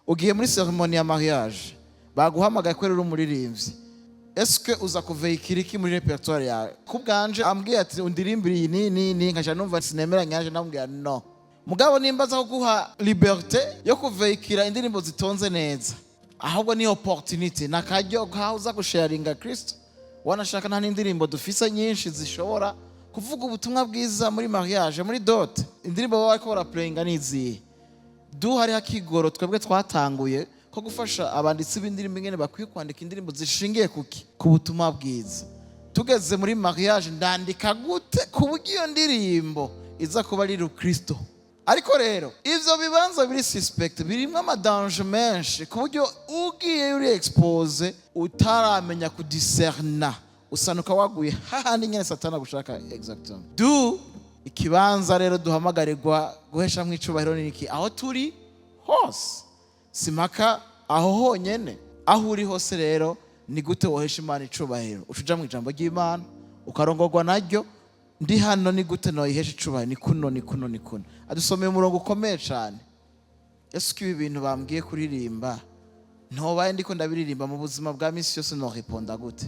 Ugiye muri cérémonie ya mariage, baguhamagaye ko uri umuririmbyi, eske uza kuveyikira iki muri répertoire yawe? Ku bwanje, ambwiye ati undirimbire iyi ni ni ni, nkaja numva sinemeranya, nje namubwira no. Mugabo nimba aza kuguha liberté yo kuveyikira indirimbo zitonze neza, ahubwo ni opportunité, nakaryo kaho uza gusharinga Kristo. Wanashaka nta n'indirimbo dufise nyinshi zishobora kuvuga ubutumwa bwiza muri mariage, muri dot. Indirimbo baba bariko baraplayinga nizihe? Du hariho akigoro twebwe twatanguye ko gufasha abanditsi b'indirimbo ingene bakwiye kwandika indirimbo zishingiye kuki? Ku butumwa bwiza. Tugeze muri mariage, ndandika gute ku buryo iyo ndirimbo iza kuba ari rukristo? Ariko rero ivyo bibanza biri suspect, birimwo amadangers menshi, ku buryo ugiye uri exposé, utaramenya kudiserna, usanuka waguye hahandi nyene Satani agushaka exactement. Du ikibanza rero duhamagarirwa guheshamwo icubahiro niki? Aho turi hose, simpaka aho honyene, aho uri hose. Rero ni gute wohesha Imana icubahiro? Uca uja mu ijambo ry'Imana, ukarongorwa naryo. Ndi hano, ni gute noyihesha icubahiro? Ni kuno, ni kuno, ni kuno. Adusomeye umurongo ukomeye cane. Ese ko ibi bintu bambwiye kuririmba, ntobaye ndiko ndabiririmba mu buzima bwa misi yose, noreponda gute?